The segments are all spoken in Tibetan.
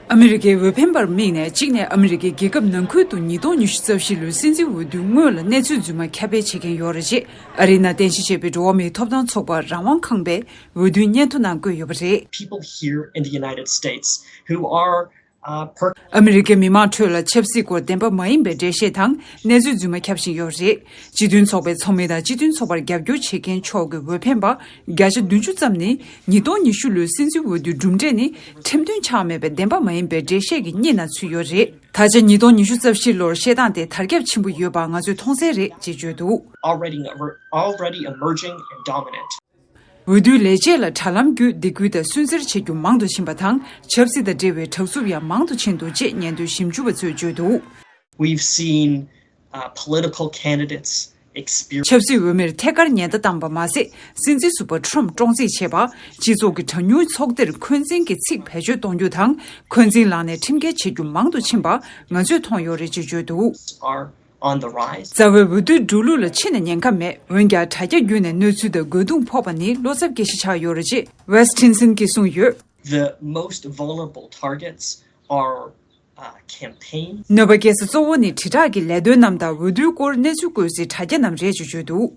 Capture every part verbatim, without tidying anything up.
ཨ་མི་རི་ཀའི་འོས་འཕེན་པར་དམིགས་ནས། གཅིག་ནས་ཨ་མི་རི་ཀའི་རྒྱལ་ཁབ་ནང་ཁུལ་དུ་ཉིས་སྟོང་ཉི་ཤུ་རྩ་བཞི་ལོའི་སྲིད་འཛིན་འོས་བསྡུའི་སྔོན་ལ་གནས་ཚུལ་རྫུན་མ་ཁྱབ་སྤེལ་བྱེད་མཁན་ཡོད་རེད་ཅེས། ཨ་རི་ནང་རྟེན་གཞི་བྱས་པའི་འགྲོ་བ་མིའི་ཐོབ་ཐང་ཚོགས་པ་རང་དབང་ཁང་པས་འོས་བསྡུའི་སྙན་ཐོ་ནང་བཀོད་ཡོད་པ་རེད། People here in the United States who are, uh, per- ཨ་མི་རི་ཀའི་མི་མང་ཁྲོད་ལ་ཆབ་སྲིད་སྐོར་བདེན་པ་མ་ཡིན་པའི་འགྲེལ་བཤད་དང་གནས་ཚུལ་རྫུན་མ་ཁྱབ་བཞིན་ཡོད་རེད། སྤྱི་མཐུན་ཚོགས་པའི་ཚོགས་མི་དང་སྤྱི་མཐུན་ཚོགས་པར་རྒྱབ་སྐྱོར་བྱེད་མཁན་ཕྱོགས་ཀྱི་འོས་འཕེན་པ་བརྒྱ་ཆ་བདུན་ཅུ་ཙམ་ནི། ཉིས་སྟོང་ཉི་ཤུ་ལོའི་སྲིད་འཛིན་འོས་བསྡུའི་གྲུབ་འབྲས་ནི་ཁྲིམས་མཐུན་ཆགས་མེད་པའི་བདེན་པ་མ་ཡིན་པའི་འགྲེལ་བཤད་ཀྱི་གཉིས་ནང་ཚུད་ཡོད་རེད། ད་ཆ་ཉིས་སྟོང་ཉི་ཤུ་རྩ་བཞི་ལོར་བཤད་སྟངས་དེ་དར་ཁྱབ་ཆེན་པོ་ཡོད་པ་ང་ཚོས་མཐོང་གསལ་རེད་ཅེས་བརྗོད་འདུག already emer- already emerging and dominant. འོས་བསྡུའི་ལས་བྱེད་ལ་དྲ་ལམ་བརྒྱུད་སྡིགས་སྐུལ་དང་སུན་གཙེར་བྱེད་རྒྱུ་མང་དུ་ཕྱིན་པ་དང་། ཆབ་སྲིད་དང་འབྲེལ་བའི་དྲག་རྩུབ་ཡང་མང་དུ་ཕྱིན་འདུག་ཅེས་སྙན་ཐོའི་ཞིབ་འཇུག་པ་ཚོས་བརྗོད་འདུག We've seen, uh, political candidates experience. ཆབ་སྲིད་འོས་མིར་ཐད་ཀར་ཉེན་བརྡ་བཏང་པ་མ་ཟད། སྲིད་འཛིན་ཟུར་པ་ཁྲོམ་བཀྲོངས་རྩིས་བྱས་པ། སྤྱི་ཚོགས་ཀྱི་གྲངས་ཉུང་ཚོགས་སྡེར་འཁོན་འཛིན་གྱི་ཚིག་བེད་སྤྱོད་གཏོང་རྒྱུ་དང་། འཁོན་འཛིན་ལངས་ནས་ཁྲིམས་འགལ་བྱེད་རྒྱུ་མང་དུ་ཕྱིན་པ་ང་ཚོས་མཐོང་ཡོད་རེད་ཅེས་བརྗོད་འདུག are on the rise. རྩ་བའི་འོས་བསྡུའི་འགྲོ་ལུགས་ལ་ཕྱིན་ན་ཉེན་ཁ་མེད། འོན་ཀྱང་དྲ་རྒྱ་བརྒྱུད་ནས་གནོད་ཚུལ་དང་རྒོལ་རྡུང་ཕོག་པ་ནི་བློ་འཚབ་སྐྱེ་གཞི་ཆགས་ཡོད་རེད་ཅེས་West Hinson གྱིས་གསུངས་ཡོད། The most vulnerable targets are, uh, campaign. གནོད་པ་སྐྱེལ་ས་གཙོ་བོ་ནི་དྲིལ་བསྒྲགས་ཀྱི་ལས་དོན་རྣམས་དང་། འོས་བསྡུའི་སྐོར་གནས་ཚུལ་བཀོད་སའི་དྲ་རྒྱ་རྣམས་རེད་ཅེས་བརྗོད་འདུག་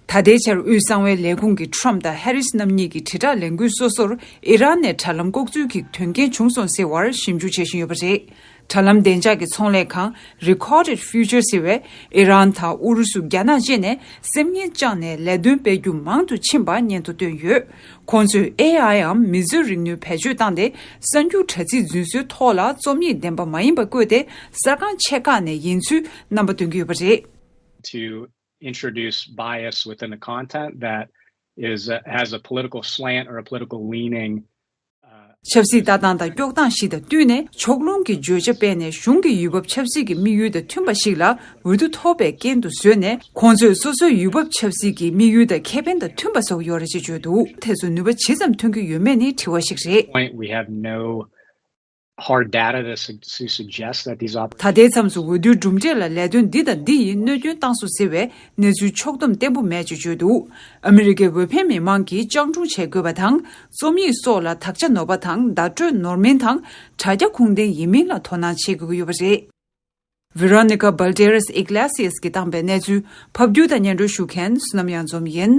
ད་ལྟའི་ཆར་དབུས་གསང་བའི་ལས་ཁུངས་ཀྱིས་ཁྲོམ་དང་ཧེ་རིས་རྣམ་གཉིས་ཀྱི་དྲིལ་བསྒྲགས་ལས་འགུལ་སོ་སོར་ཨི་རན་ནས་དྲ་ལམ་ལྐོག་འཛུལ་གྱི་དོན་རྐྱེན་བྱུང་སོང་ཟེར་བར་ཞིབ་འཇུག་བྱེད་བཞིན་ཡོད་པ་རེད། དྲ་ལམ་བདེ་འཇགས་ཀྱི་ཚོང་ལས་ཁང་Recorded Future ཟེར་བས་ཨི་རན་དང་ཨུ་རུ་སུ། རྒྱ་ནག་བཅས་ནས་སེམས་ངན་བཅངས་ནས་ལས་དོན་སྤེལ་རྒྱུ་མང་དུ་ཕྱིན་པ་སྙན་ཐོ་བཏོན་ཡོད། ཁོང་ཚོས་ཨེ་ཨའི་འམ་མིས་བཟོས་རིག་ནུས་བེད་སྤྱོད་བཏང་སྟེ། གསར་འགྱུར་དྲ་ཚིགས་རྫུན་བཟོའི་ཐོག་ལ་རྩོམ་ཡིག་བདེན་པ་མ་ཡིན་པ་བཀོད་དེ། གསར་ཁང་ཆེ་ཁག་ནས་ཡིན་ཚུལ་རྣམ་པ་སྟོན་གྱི་ཡོད་པ་རེད། To introduce bias within the content that is, uh, has a political slant or a political leaning, uh, ཆབ་སྲིད་ལྟ་སྟངས་དང་སྐྱོག་སྟངས་ཤིག་དང་བསྟུན་ནས། ཕྱོགས་ལྷུང་གི་བརྗོད་བྱ་སྤེལ་ནས། གཞུང་གི་ཡུལ་བབ་ཆབ་སྲིད་ཀྱི་དམིགས་ཡུལ་དང་མཐུན་པ་ཞིག་ལ་འོས་བསྡུ་ཐོབ་པའི་རྐྱེན་དུ་བཟོས་ནས། ཁོང་ཚོས་སོ་སོའི་ཡུལ་བབ་ཆབ་སྲིད་ཀྱི་དམིགས་ཡུལ་དང་ཁེ་ཕན་དང་མཐུན་པ་བཟོ་གི་ཡོད་རེད་ཅེས་བརྗོད་འདུག་དེ་ཚོ་ནུས་པ་ཇི་ཙམ་ཐོན་གྱི་ཡོད་མེད་ནི་དྲི་བ་ཞིག་རེད། Point, we have no hard data to, su- to suggest that these op- ད་ལྟའི་མཚམས་སུ་འོས་བསྡུའི་གྲུབ་འབྲས་ལ་ལས་དོན་འདི་དང་འདི་ཡིས་གནོད་སྐྱོན་བཏང་སོང་ཟེར་བའི་གནས་ཚུལ་ཕྱོགས་བསྡོམས་བརྟན་པོ་མེད་ཅེས་བརྗོད་འདུག་ཨ་མི་རི་ཀའི་འོས་འཕེན་མི་མང་གིས་སྤྱང་གྲུང་བྱེད་དགོས་པ་དང་། རྩོམ་ཡིག་སོགས་ལ་དག་ཆ་ནོར་བ་དང་། བརྡ་སྤྲོད་ནོར་མིན་དང་དྲ་རྒྱ་ཁུངས་ལྡན་ཡིན་མིན་ལ་དོ་སྣང་བྱེད་དགོས་ཀྱི་ཡོད་པ་རེད། Veronica Balderas Iglesias གིས་བཏང་པའི་གནས་ཚུལ་ཕབ་སྒྱུར་དང་སྙན་སྒྲོན་ཞུ་མཁན་བསོད་ནམས་གཡང་འཛོམས་ཡིན།